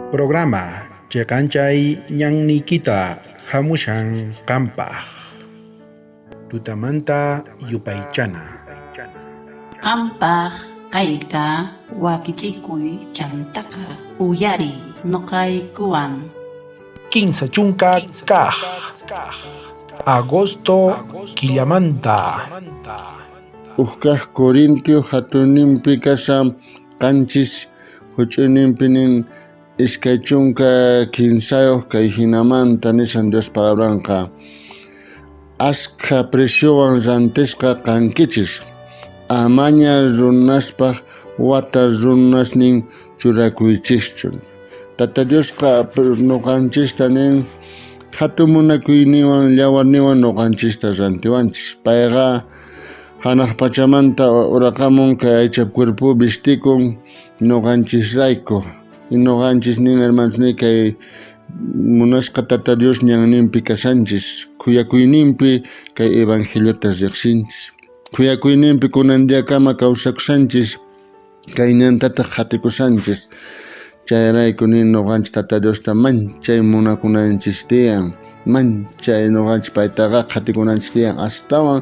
Programa cheqanchay ñanniykita hamushan qampaj. Tutamanta yupaychana. Qampaj kayka wakichikuy chantaqa uyariy noqaykuwan. 30 kaj agosto killamanta. Ujkaj Corintio jatunninpi kashan 7 juch'uyninpi nin 23 kay jinamanta nishan Dios palabranqa. Askha preciowan rantisqa kankichis. Amaña runaspaj wata runasnin churakuychischu. Tata Diosqa noqanchista nin jatun munakuyniwan llawarniwan noqanchista rantiwanchis. Payqa hanaq pachamanta uraqamun kay aycha cuerpo vistikun noqanchisrayku. Y noqanchis nin hermanos ni kay munasqa Tata Dios ñanninpi kashanchis, khuyakuyninpi kay evangeliota riqsinchis. Khuyakuyninpi kunan diakama kawsakushanchis, kay ñantataq qhatikushanchis. Chayrayku nin noqanchis Tata Diosta manchay munakunanchis tiyan, manchay noqanchis paytaqa qhatikunanchis tiyan astawan,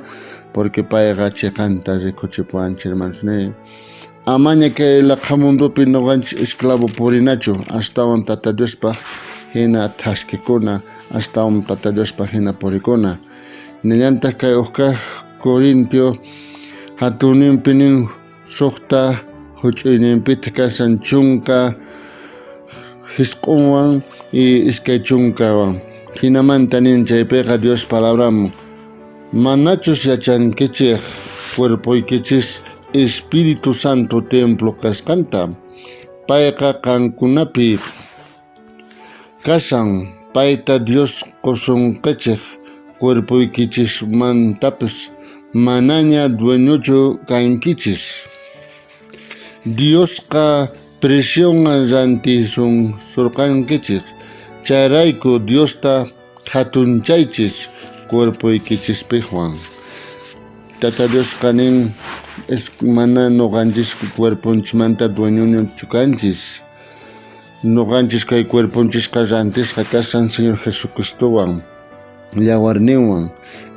porque payqa chiqanta rikuchipuwanchis hermanos ni. Amaña kay laqha mundopi noqanchis esclavo purinachu, astawan Tata Diospaj hina thaskikuna, astawan Tata Diospaj hina purikuna. Nillantaq kay ujkaj Corintio jatunninpi nin 6 juch'uyninpitaq kashan 19 y 20wan. Jinamanta nin chaypiqa Dios palabran manachus yachankichej cuerpoykichis Espíritu Santo templo kasqanta. Payqa qankunapi kashan, payta Dios qosunkichej cuerpoykichismantapis manaña dueñochu kankichis. Diosqa precionwan rantisurqankichis, chayrayku Diosta jatunchaychis cuerpoykichispiwan. Tata Diosqa nin es mana noqanchis cuerponchismanta dueñoñachu kanchis. Noqanchis kay cuerponchisqa rantisqa kashan Señor Jesucristowan, llawarninwan.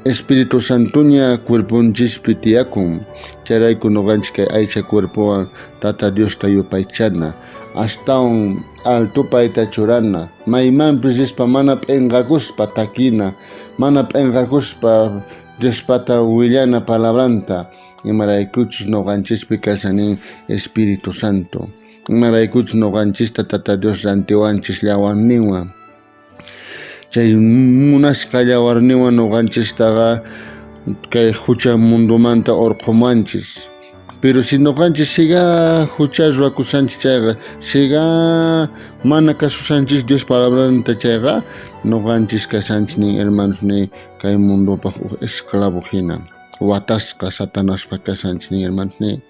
Espíritu Santoña cuerponchispi tiyakun. Chayrayku noqanchis kay aycha cuerpowan Tata Diosta yupaychana, astawan alto payta churana, maymanpis rispa mana p'enqakuspa takina, mana p'enqakuspa Diospata willana palabranta, imaraykuchus noqanchispi kashan nin Espíritu Santo. Imaraykuchus noqanchista Tata Dios rantiwanchis llawarninwan. Chay munasqa llawarninwan noqanchistaqa kay jucha mundomanta orqhomanchis. Pero si noqanchis siga jucha ruwakushanchis chayqa, siga mana kasushanchis Dios palabranta chayqa, noqanchis kashanchis nin hermanos ni kay mundopaj uj esclavo hina. Watasqa Satanaspa kashanchis nin hermanos ni.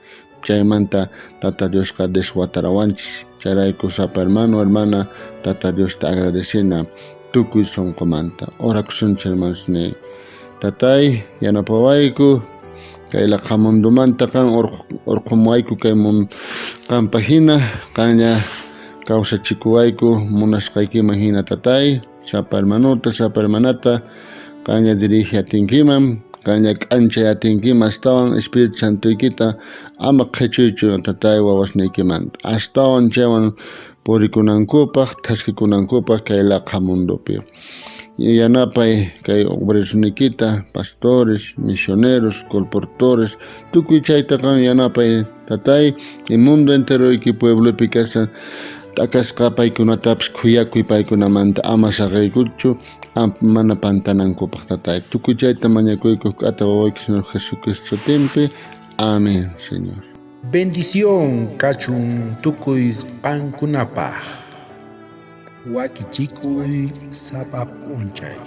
Chaymanta Tata Diosqa deswatarawanchis. Chayrayku sapa hermano, hermana, Tata Diosta agradecena tukuy sonqomanta. Orakusunchis hermanos ni. Tatay, yanapawayku, kay laqha mundomanta qan orqhomuwayku kay qanpa hina, qanlla kawsachikuwayku munasqaykiman hina tatay, sapa hermanota, sapa hermanata, qanlla dirige atinkiman, qanlla k'anchay atinkiman astawan Espíritu Santoykita ama qhechuychu tatay wawasniykimanta, astawan chaywan purikunankupaj, thaskikunankupaj kay laqha mundopi. Yanapay kay obrerosniykita, pastores, misioneros, colportores, tukuy chayta qan yanapay tatay, y mundo enteroyki pueblopi kashan t'akasqa paykunatapis khuyakuy paykunamanta ama saqeykuchu mana pantanankupaj tatay. Tukuy chayta mañakuyku k'ata wawayki Señor Jesucristo sutinpi. Amén, Señor. Bendición kachun tukuy qankunapaj. Wakichikuy sapa p'unchay.